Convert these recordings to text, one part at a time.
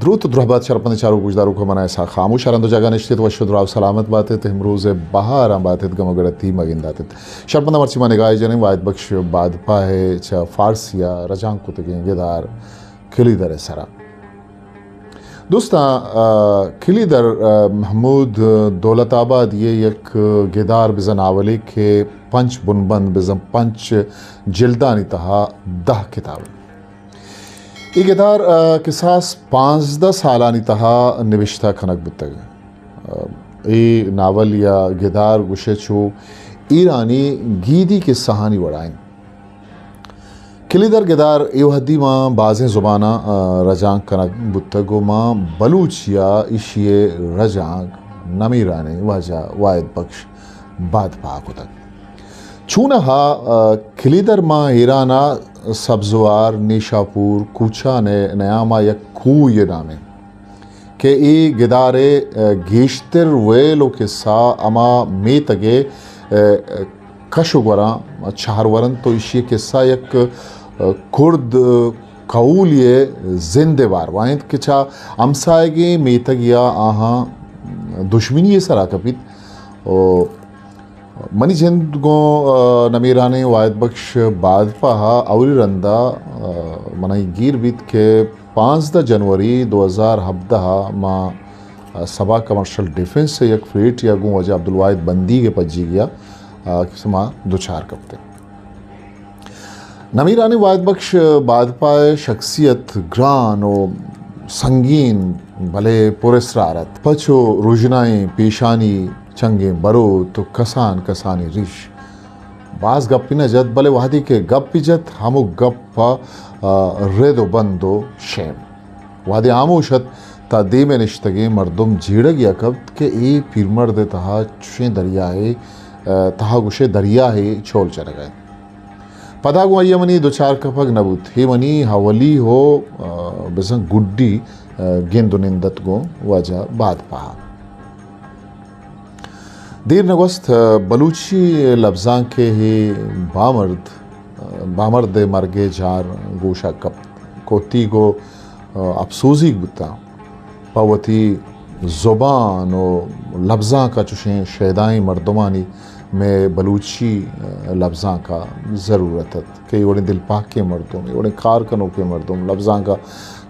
دروت و درہبات شرپند چاروک گوشداروک، من اسحاق خاموش، ہر ہند و جاگہ نشتیت، وش و دراہ و سلامت باتیت، امروز بہاراں باتیت، گم و گڑتی مگنداتیت۔ شرپند مرچی ما نگاہ جنیں وائد بخش بادپاہ ء چہ فارسی ء رجانک کتگیں گدار کلیدر ء سرا۔ دوستاں، آ، کلیدر، آ، محمود دولت آبادی ء یک گدار بزاں ناولے کہ پنچ بنبند بزاں پنچ جلدانی تہا دہ کتاب انت۔ اے گدار، آ، کساس پانزدہ سالانی تہا نبشتہ کنگ بوتگ۔ آ، اے ناول یا گدار گوشے چو ایرانی گیدی کسہانی وڑا انت۔ کلیدر گدار اے وہدی ماں بازیں زباناں، آ، رجانک کنگ بوتگ و ماں بلوچی ء ایشی ء رجانک نمیرانیں واجہ وائد بخش بادپاہ کتگ۔ چونہا، آ، کلیدر ماں ایران ء سبزوار، نیشاپور، کوچان ء نیاما یک کوہ ء نام انت۔ کہ اے گدار ء گیشتر ویل و کسہ ہما میتگ ء کش و گوراں چہر ورنت و ایشی ء کسہ یک کرد کہولی ء زند ء باروا انت کہ چہ ہمساہگیں میتگ یا آہاں دشمنی ء سرا کپیت و منی جند گوں، آ، نمیرانیں وائد بخش بادپاہ ء اولی رندا، آ، منا اے گیر بیت کہ پانزدہ جنوری دو ہزار ہبدہ ء ما، آ، سبا کمرشل ڈیفنس ء یک فلیٹ یا گوں واجہ عبدالواحد بندیگ ء پجیگی ء، آ، کہ ما دچار کپتیں۔ نمیرانیں وائد بخش بادپاہ ء شخصیت گران و سنگین بلے پر اسرار ات۔ پچ و رژنائیں پیشانی، چنگیں بروت و کسان کسانی ریش۔ باز گپی نہ جت، بلے وہدے کہ گپی جت، ہمو گپ پہ، آ، رد و بند و شیم۔ وہدے ہاموش ات، تا دیم ء نشتگیں مردم جیڑگ ء کپت کہ اے پیرمرد ء تہا چشیں دریائے، آ، تہا گوشے دریائے چول جنگ ء انت۔ پدا گوں آئی ء منی دچار کپگ نہ بوت۔ اے منی اولی ہو، آ، بزاں گڈی، آ، گند و نند ات گوں واجہ بادپاہ۔ دیر نہ گوست، آ، بلوچی لبزانک ء اے بامرد، آ، بامرد ء مرگ ء جار گوشا کپت۔ کوتیگ و، آ، اپسوزیگ بوتاں۔ پہ وتی زبان و لبزانک ء چشیں شیدائیں مردمانی مئے بلوچی، آ، لبزانک ء ضرورت ات کہ اے وڑیں دلپہکیں مردم، اے وڑیں کار کنوکیں مردم، لبزانک ء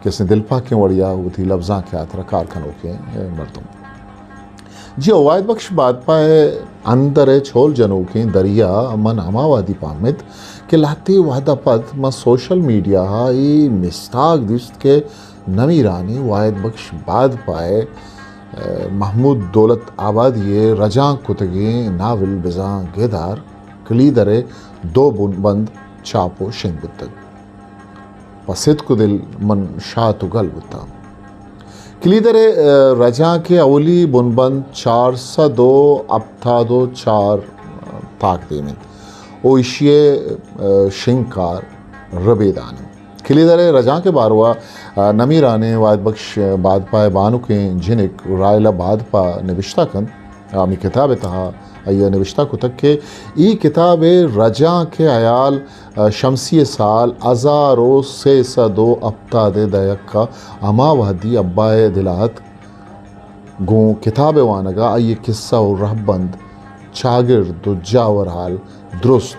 کسیں دلپہکیں وڑیا وتی لبزانک ء ہاترا کار کنوکیں، آ، مردم۔ جی، وائد بخش بادپاہ ء اندر ء چول جنوکیں دریا من ہما وہدی پہمت کہ لہتے وہد ء پد من سوشل میڈیا ء اے مستاگ دیست کہ نمیرانیں وائد بخش بادپاہ ء، ء، محمود دولت آبادی ء رجانک کتگیں ناول بزاں گدار کلیدر ء دو بن-، بند چاپ و شنگ بوتگ۔ پہ ستک و دل من شات و گل بوتاں۔ کلیدر ء، ء، رجانک ء اولی بنبند چار سد و ہپتاد و چار تاکدیم انت و ایشی ء، ء، شنگکار ربیدان انت۔ کلیدر ء رجانک ء باروا، ء، نمیرانیں وائد بخش بادپاہ ء بانکیں جنک رائلہ بادپاہ نبشتہ کنت۔ ہمے کتاب ء تہا آئی ء نبشتہ کتگ کہ اے کتاب ء رجانک ء ہیال، ء، شمسی ء سال ہزار و سئے سد و ہپتاد ء دہک ء ہما وہدی ابا ء دل ء اتک، گوں کتاب ء وانگ ء آئی ء کسہ و رہبند، چاگرد و جاور حال درست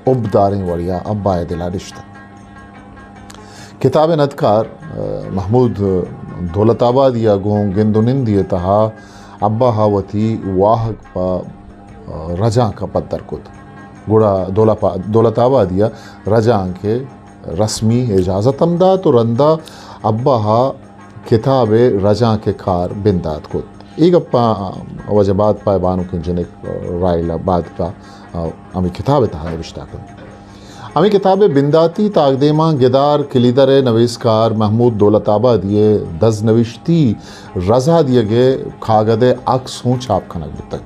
ابداریں وڑیا ابا ء دل ء نشتگ۔ کتاب ء ندکار، ء، محمود دولت آبادی ء گوں گند و نندی ء تہا ابا ء وتی واہگ پہ، ء، رجانک ء پدر کت۔ گڑا دولا پا-، دولت آبادی ء رجانک ء رسمی اجازت ہم دات و رندا ابا ء کتاب ء رجانک ء کار بندات کت۔ اے گپاں واجہ بادپاہ ء بانکیں جنک رائلہ بادپاہ ہمے کتاب ء تہا نبشتہ کنت۔ ہمے کتاب ء بنداتی تاکدیماں گدار کلیدر ء نویسکار محمود دولت آبادی ء دزنوشتی رزا دیگ ء کاگد ء عکس ہوں چاپ کنگ بوتگ۔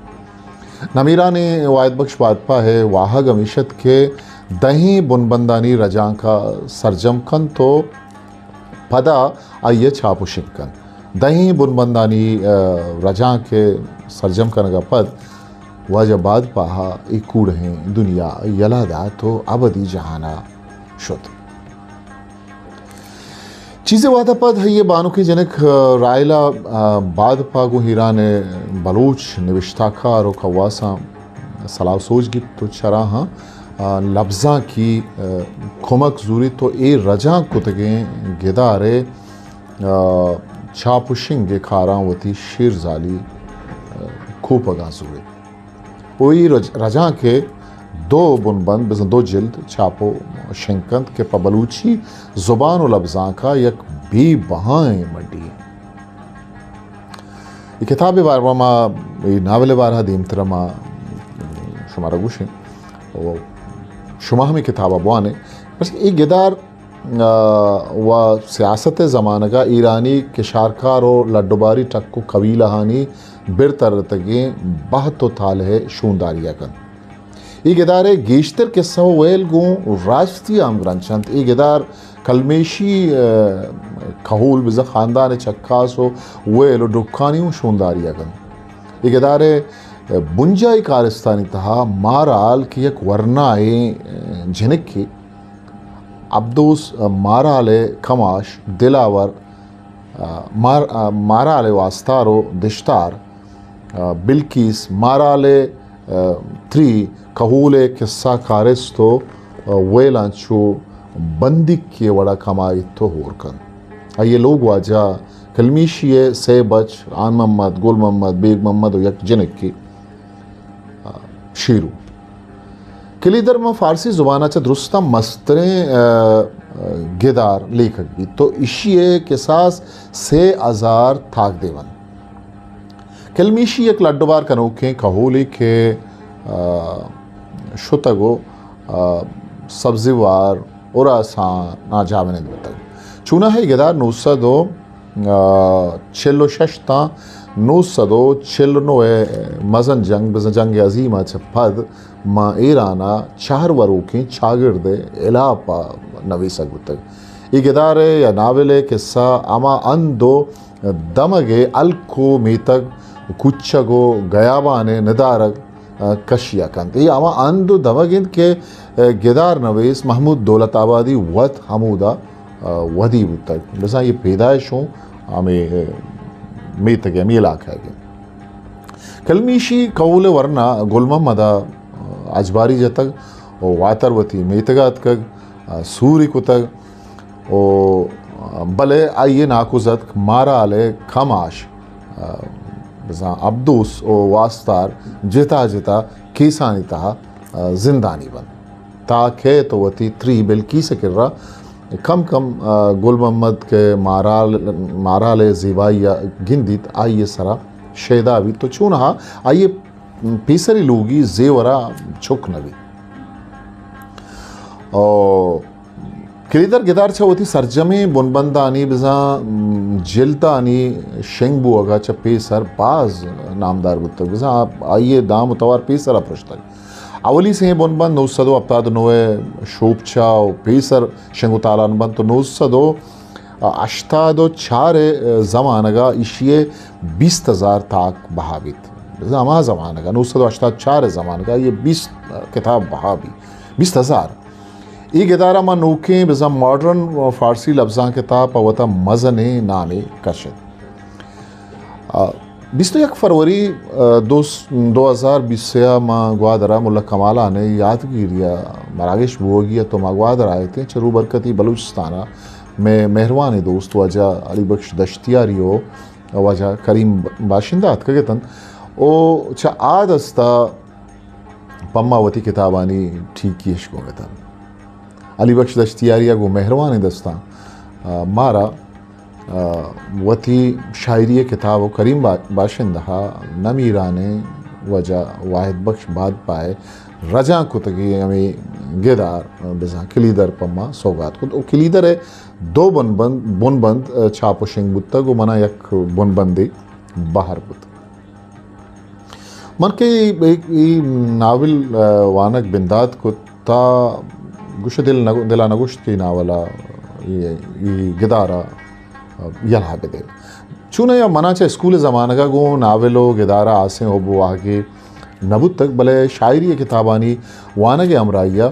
نمیرانیں وائد بخش بادپاہ ء واہگ ہمیش ات کہ دہیں بنبندانی رجانک ء سرجم کنت و پدا آئی ء چاپ و شنگ کنت۔ دہیں بنبندانی، ء، رجانک ء سرجم کنگ ء پد واجہ بادپاہ ء اے کوڑہیں دنیا یلہ دات و ابدی جہان ء شت۔ چیزے وہدا پد ہئی بانکیں جنک، آ، راحلہ، آ، باد پا گوں ہیران بلوچ نوشتہ کار و کواساں سلاہ و سوج گیپت و چراہاں، آ، لبزانکی، آ، کمک زوریت و اے رجانک کتگیں گدارے، آ، چاپ و شنگ ء کاراں وتی شیرزالی، آ، کوپگاں زوریت۔ و اے رج-، رجانک ء دو بنبند، بزاں دو جلد چاپ و شنگ کنت کہ پہ بلوچی زبان و لبزانک ء یک بے بہائیں مڈی انت۔ اے کتاب ء باروا ما، اے ناول ء بارہ دیمتر ما شمارا گوشیں و شما ہمے کتاب ء بوانے۔ بس اے گدار آ، و سیاست ء زمانگ ء ایرانی کشارکار و لڈ و باری ٹک و قبیلہانی بر ترتگیں بہت و تالہ ء شونداری ء کنت۔ اے گدار ء گیشتر قصہ و ویل گوں راستی ء ہمگرنچ انت۔ اے گدار کلمیشی، آ، کہول بزاں خاندان ء چکاس و ویل و ڈکھانی اوں شونداری ء کنت۔ اے گدار ء بنجاہی کارستانی تہا مارال کہ یک ورنائیں، آ، جنکے عبدوس مارال ء کماش دلاور، آ، مار-، آ، مارال ء واستار و دشتار، آ، بلکیس مارال ء، آ، تری کہول ء قصہ کارست و، آ، ویلاں چو بندیکے وڑا کمائیت و ہور کنت۔ آئی ء لوگ واجہ کلمیشی ء سئے بچ، آن محمد، گل محمد، بیگ محمد و یک جنکے۔ آ، شیرو۔ کلیدر ماں فارسی زبان ء چہ درستاں مستریں، آ، آ، گدار لیکگ بیت تو ایشی ء کساس سے ہزار تاک دیون۔ کلمیشی یک لڈ و بار کنوکیں کہولے کہ، آ، شتگ و، آ، سبزی وار ہراسان ء جاونند بوتگ۔ چوناہا اے گدار نو سد و، آ، چل و شش تاں نو سد و چل و نو ء مزن جنگ، بزاں جنگ عظیم ء چہ پد ماں ایران ء چہر وروکیں چاگرد ء ہلاپ ء نویسگ بوتگ۔ اے گدار ء یا ناول ء قصہ ہما ہند و دمگ ء ہلک و میتگ، کوچگ و گیابان ء ندارگ، آ، کشی ء کنت۔ اے ہما ہند و دمگ انت کہ، آ، گدار نویس محمود دولت آبادی وت ہمودا، آ، ودی بوتگ۔ بزاں اے پیدائش ہوں ہمے، آ، میتگ ء ہمے علاقہ ء انت۔ کلمیشی کہول ء ورنا گل محمد ء، آ، اجباری جتگ و واتر وتی میتگ ء اتکگ، آ، سوری کتگ۔ و بلے آئی ء ناکوزتک مارال ء کماش، آ، بزاں عبدوس و واستار جتا جتا کیسانی تہا، آ، زندانی بنت۔ تا کہ تو وتی تری بلکیس ء کرا کم کم، آ، گل محمد کہ مارال، مارال ء زیبائی ء گندیت، آئی ء سرا شیدا بیت تو چونہا آئی ء پیسری لوگی زیورا چک نہ بیت۔ او کلیدر گدار چہ وتی سرجمیں بنبندانی بزاں، م، جلدانی شنگ بوگ ء چہ پیسر باز نامدار بوتگ۔ بزاں آ-، آئی ء نام و توار پیسر ء پرشتگ۔ اولی سئیں بنبند نو سد و ہپتاد و نو ء شوپچا و پیسر شنگ و تالان بنت و نو سد و ہشتاد و چار ء زمانگ ء ایشی ء بیست ہزار تاک بہا بیت۔ بزاں ہما زمانگ ء، نو سد و ہشتاد چار ء زمانگ ء، یہ بیست کتاب بہا بیت۔ بیست ہزار۔ اے گدار ء ما نوکیں بزاں ماڈرن فارسی لبزانک ء تہا پہ وتا مزنیں نامے کشت۔ آ، بیست و یک فروری، آ، دو س-، دو ہزار بیست و سئے ء ما گوادر ء ملا کمالان ء یاتگیری ء مراگش بوگی ء تو ما گوادر ء اتیں چہ روبرکتی بلوچستان ء مئے مہروانیں دوست واجہ علی بخش دشتیاری و واجہ کریم باشندہ اتکگ اتنت و چہ آ دست ء پما وتی کتابانی ٹیکی اش گون اتنت۔ علی بخش دشتیاری ء گوں مہروانیں دستاں، آ، مارا، آ، وتی شاعری ء کتاب و کریم با-، باشندہ ء نمیرانیں واجہ واحد بخش بادپا ء رجانک کتگی ہمے گدار، آ، بزاں کلیدر پما سوگات کت و کلیدر ء دو بن بند، بن بند، آ، چاپ و شنگ بوتگ و منا یک بن بندے بہر بوت۔ من کہ اے، اے ناول، آ، وانگ بندات کت تا گوش دل نہ، دلا نہ گوشت کہ اے ناول ء، اے، اے گدار ء یلہ بدے۔ چونایا منا چہ اسکول زمانگ ء گوں ناول و گدار ء آسیں حب و واہگے نہ بوتگ، بلے شاعری ء کتابانی وانگ ء ہمراہی ء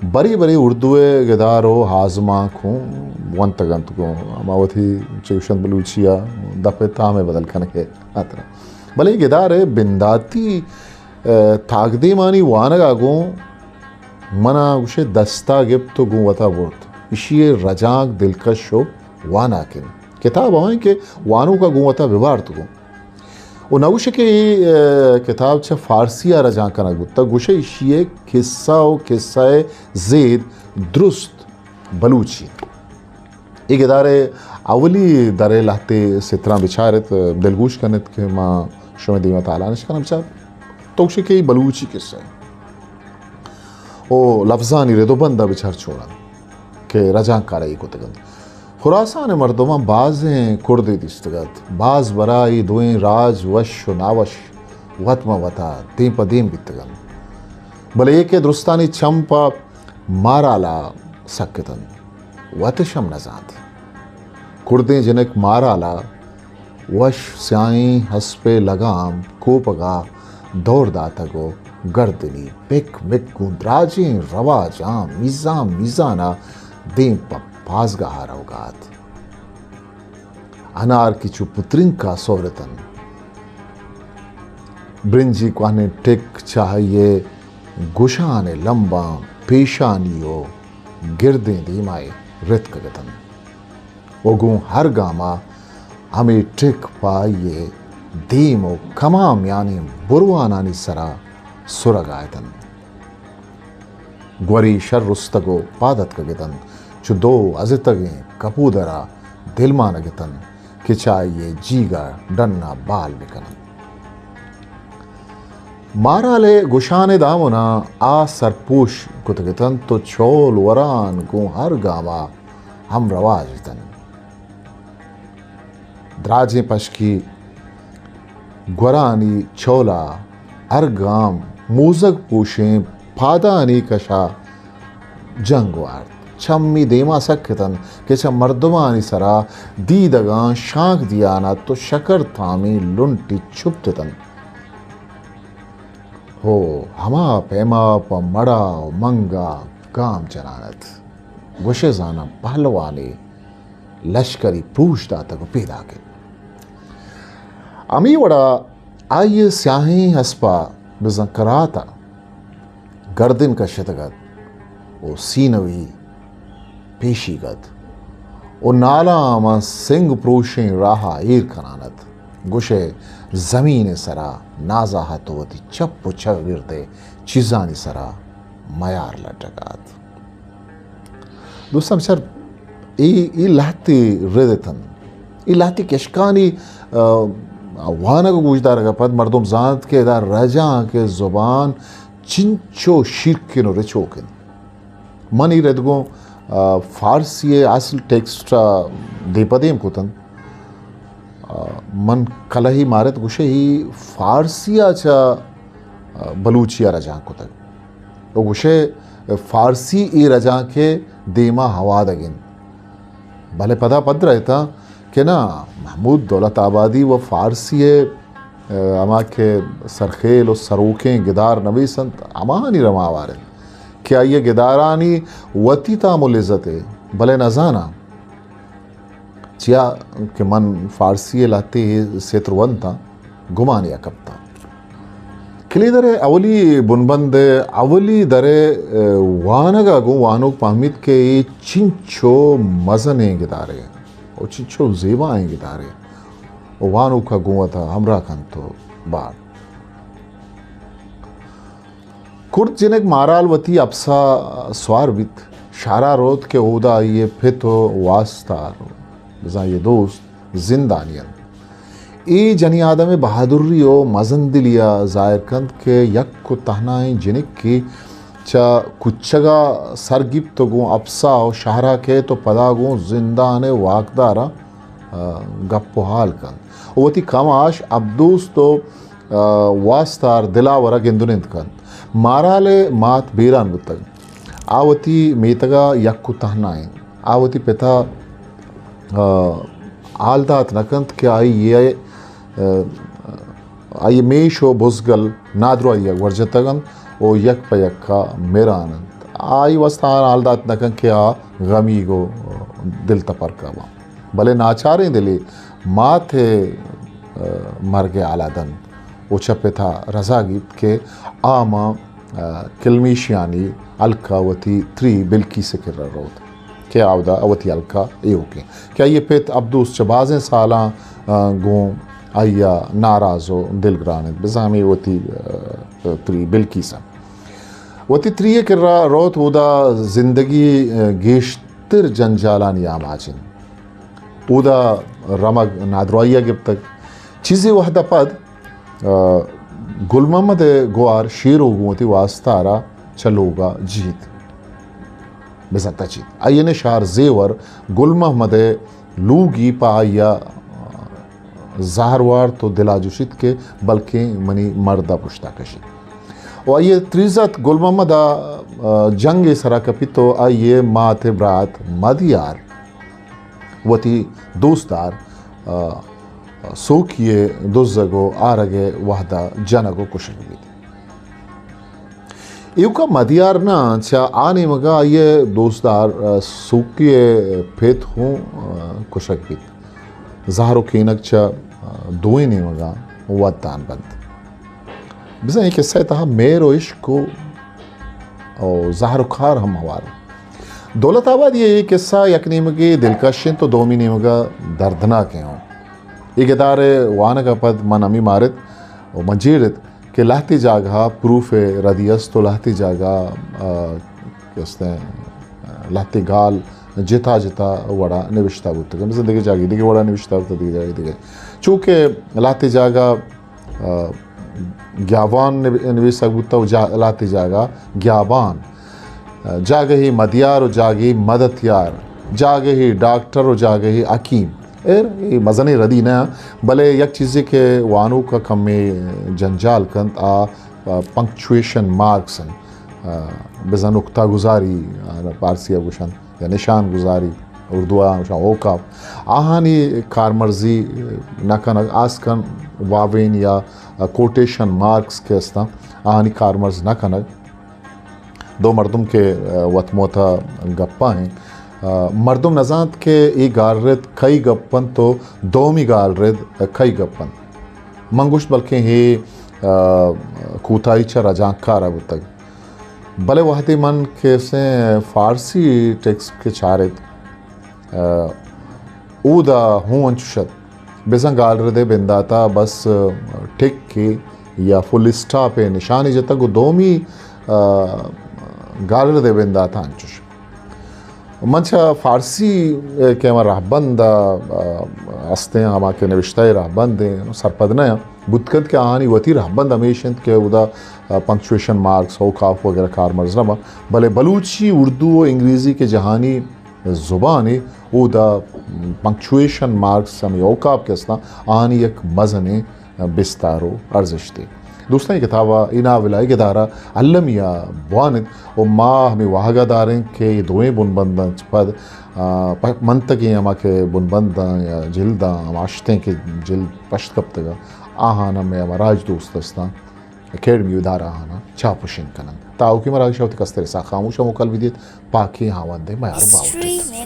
برے برے اردو ءِ گدار ءُ آزمانک اوں ونتگ اَنت، گوں ہما وتی چوشنت بلوچی ءِ دپ ءِ تام ءِ بدل کنگ ءِ ہاترا۔ بلے اے گدار ءِ بنداتی، ءَ، تاکدیمانی وانگ ءَ گوں من ءَ گوشے دست ءَ گپت ءُ گوں وت ءَ برت۔ ایشی ءِ رجانک دلکش ءُ واناک اِنت۔ کتاب ہما اِنت کہ وانوک ءَ گوں وت ءَ بہ بارت گوں۔ ءُ نہ گوشے کہ اے، ءَ، کتاب چہ فارسی ءَ رجانک کنگ بوتگ، گوشے ایشی ءِ کسہ ءُ کسہ ءِ زید درست بلوچی اِنت۔ اے گدار ءِ اولی در ءِ لہتے ستراں بچار اِت، دلگوش کن اِت کہ ما شمئے دیم ءَ تالان اِش کناں۔ بچار، تو گوشے کہ اے بلوچی کسہ اِنت۔ او لبزانی رد ءُ بند ءَ بچار چون اَنت کہ رجانکار ءَ اے کتگ اَنت۔ خراسان ءِ مردماں بازیں کردے دیستگ اَت۔ باز برا اے دوئیں راج وش ءُ ناوش وت ماں وت ءَ دیم پہ دیم بیتگ اَنت۔ بلے اے کہ درستانی چم پہ مارال ءَ سک اِت اَنت، وت اِش ہم نہ زانت۔ کردیں جنک مارال ءَ وش سیاہیں ہسپے لگام کوپگ ءَ دور داتگ ءُ گردنی پک مک گوں دراجیں رواجاں میزان میزان ءَ دیم پہ پاسگاہ ءَ روگ ءَ اَت۔ انار کہ چو پترنک ءَ سہر اِت اَنت۔ برنجی کوہنیں ٹک چہ آئی ءِ گشان ءِ لمباں پیشانی ءُ گردیں دیما ءَ رتکگ اِت اَنت۔ ءُ گوں ہر گام ءَ ہمے ٹک پہ آئی ءِ دیم ءُ کماں میانیں بروانانی سرا سرگ ءَ اِت اَنت۔ گوری شر رستگ ءُ پاد اتکگ اِت اَنت، چو دو ازتگیں کپودر ءَ دلمانگ اِت اَنت کہ چہ آئی ءِ جیگ ءَ ڈن ءَ بال بہ کن اَنت۔ مارال ءِ گشان ءِ دامن ءَ آ سرپوش کتگ اِت اَنت ءُ چول وران گوں ہر گام ءَ ہم رواج اِت اَنت۔ دراجیں پشکی گورانی چول ءَ ہر گام موزگ پوشیں پادانی کش ءَ جنگ وارت۔ چمی دیما سک اِت اَنت کہ چہ مردمانی سرا دیدگاں شانک دیان اَت ءُ شکر تامیں لنٹی چپت اِت اَنت۔ ہو، ہما پیما پہ مڑا ءُ منگا گام جنان اَت۔ گوشے زاناں پہلوانے لشکری پروش داتگ ءُ پیداک اِت۔ ہمے وڑا آئی ءِ سیاہیں اسپ ءَ بزاں کرات ءَ گردن کشتگ اَت ءُ سینوی پیشیگ اَت ءُ نالاں ہما سنگ پروشیں راہ ءَ ایر کنان اَت۔ گوشئے زمین ءِ سرا نازاہت ءُ وتی چپ ءُ چاگرد ءِ چیزانی سرا میار لڈگ ءَ اَت۔ دوستاں بچار، اے، اے لہتے رد اِت اَنت۔ اے لہتے کشکانی، آ، وانگ ءُ گوشدارگ ءَ پد مردم زانت کہ ادا رجانک ءِ زبان چنچو شیرکن ءُ رچوک اِنت۔ من اے رد گوں، آ، فارسی ءِ اصل ٹیکسٹ ءَ دیم پہ دیم کت اَنت۔ آ، من کلہے مارت گوشئے اے فارسی ءَ چہ، آ، بلوچی ءَ رجانک کتگ۔ ءُ گوشئے فارسی اے رجانک ءِ دیما ہوادگ اِنت۔ بلے پدا پدر اِتاں کہ نا، محمود دولت آبادی ءُ فارسی ءِ، ءَ، ہما کہ سرخیل ءُ سروکیں گدار نبیس اَنت، ہماہانی رما ہوار اِنت کہ آئی ءِ گدارانی وتی تام ءُ لذتے، بلے نزاناں۔ چیا کہ من فارسی ءِ لہتے ستر ونتاں، گمانے ءَ کپتاں۔ کلیدر ءِ اولی بنبند ءِ اولی در ءِ، ءَ، وانگ ءَ گوں وانوک پہمیت کہ اے چنچو مزنیں گدارے ءُ چنچو زیبائیں گدارے ءُ وانوک ءَ گوں وت ءَ ہمراہ کنت ءُ بارت۔ کرد جنک مارال وتی اپس ءَ سوار بیت، شہر ءَ روت کہ اودا آئی ءِ پت ءُ واستار، بزاں آئی ءِ دوست زندانی اَنت۔ اے جنی آدم ءِ بہادری ءُ مزن دلی ءَ ظاہر کنت کہ یک ءُ تہنائیں جنکے چہ کوچگ ءَ سر گیپت ءُ گوں اپس ءَ ءُ شہر ءَ کیت ءُ پدا گوں زندان ءِ واکداراں، آ، گپ ءُ ہال کنت ءُ وتی کماش ابدوست ءُ، آ، واستار دلاور ءَ گند ءُ نند کنت۔ مارال ءِ مات بیران بوتگ۔ آ وتی میتگ ءَ یک ءُ تہنا اِنت۔ آ وتی پت ءَ، آ، ہال دات نہ کنت کہ آئی ءِ، آ، آئی ءِ میش ءُ بزگل نادراہی ءَ گور جتگ اَنت ءُ یک پہ یک ءَ مران اَنت۔ آئی واسطہ آ حال دات نہ کن کہ آ غمیگ و دل تپرکہ باں۔ بلے ناچاریں دلے مات ء، ء، مرگ ء حالا دنت و چہ پت ء رزا گیپت کہ آ ماں، ء، کلمیشیانی ہلک ء وتی تری بلکیس ء کرا روت کہ آ اودا وتی ہلک ء ایوک انت کہ آئی ء پت عبدوس چہ بازیں سالاں، ء، گوں آئی ء ناراض و دلگران انت۔ بزاں ہمے وتی، ء، تری بلکیس ء وتی تری ء کرا روت، اودا زندگی، ء، گیشتر جنجالانی آماچ انت۔ اودا رمگ نادراہی ء گپتگ۔ چیزے وہد ء پد، ء، گل محمد ء گوار شیرو گوں وتی واستار ء چہ لوگ ء جیت۔ بزاں تچیت۔ آئی ء شہر زیور گل محمد ء لوگی پہ آئی ء زہر وارت و دل ء جوشیت کہ بلکیں منی مرد ء پشت ء کشیت۔ و آئی ء تریزت گل محمد ء، ء، جنگ ء سرا کپیت و آئی ء مات ء برات مدیار وتی دوستدار، ء، سوکی ء دزگ و آرگ ء وہد ء جنگ و کشگ بیت۔ ایوکا مدیار نہ، چہ آ نیمگا آئی ء دوستدار، ء، سوکی ء پت ہوں، ء، کشگ بیت۔ زہر و کینگ چہ، ء، دوئیں نیمگا ودان بنت۔ بزاں اے قصہ ء تہا مہر و عشق و، و زہر و کار ہم ہوار انت۔ دولت آبادی ء اے قصہ یک نیمگے دلکش انت و دومی نیمگا دردناک ایں۔ اے گدار ء وانگ ء پد من ہمے مارت و من جیڑت کہ لہتے جاگہ ء پروف ء ردی است و لہتے جاگہ ء، آ، کہ استیں، آ، لہتے گال جتا جتا وڑا نوشتہ بوتگ۔ مثلاً دگہ جاگہ دگہ وڑا نوشتہ بوتگ، دگہ جاگہ دگہ۔ چونکہ لہتے جاگہ، آ، گیابان نو-، نویسگ بوتگ و جا-، لہتے جاگہ گیابان۔ جاگہے مدیار و جاگہے مدتیار، جاگہے ڈاکٹر و جاگہے حکیم۔ ایر، اے مزنیں ردی نہ، بلے یک چیزے کہ وانوک ء کمے جنجال کنت، آ پنکچویشن مارکس انت، آ، بزاں نقطہ گزاری، آ، پارسی ء گوشنت، یا نشان گزاری، اردو ء گوشاں اوقاف۔ آہانی کارمرزی نہ کنگ، آس کن واوین یا کوٹیشن مارکس کہ استاں، آہانی کارمرز نہ کنگ۔ دو مردم کہ، ء، وت موت ء گپا ہیں۔ ء، مردم نزانت کہ اے گالرد کئی گپ انت و دومی گالرد کئی گپ انت۔ من گوشت بلکیں ہے، ء، کوتاہی چہ رجانکار ء بوتگ۔ بلے وہدے من کہ اسیں فارسی ٹیکسٹ کہ چارت، ء، اودا ہوں انچوش ات۔ بزاں گالرد ء بنداتا بس ٹک ء یا فل اسٹاپ ء نشانے جتگ و دومی، ء، گالرد ء بنداتا انچوش۔ من چہ فارسی ء کہ ہما رہبند ء، ء، ہستیں، ہما کہ نوشتہ ء رہبند ایں، سرپد نہ آں۔ بوت کنت کہ آہانی وتی رہبند ہمیش انت کہ اودا، ء، پنکچویشن مارکس، اوقاف وغیرہ کارمرز نہ باں، بلے بلوچی، اردو و انگریزی کہ جہانی زبانے، اودا پنکچویشن مارکس ہمے اوقاف کہ استاں، آہانی یک مزنیں بستار و ارزشتے۔ دوستاں، اے کتاب ء، اے ناول ء، اے گدار ء المی ء بوان انت و ما ہمے واہگ ء داریں کہ اے دوئیں بنبنداں چہ پد، آ، پ-، منتگیں ہما کہ بنبنداں یا جلداں ہما اشتیں کہ جلد پشت کپتگ ء، آہان ہمے ہما راج دوست استاں اکیڈمی و ادارہ آہاناں چاپ و شنگ کننت۔ تاوکی مراگش ء وتی کستر ساہ خاموش ء موکل بدیت، پاکیں ہاوند ء میار باوٹ ات۔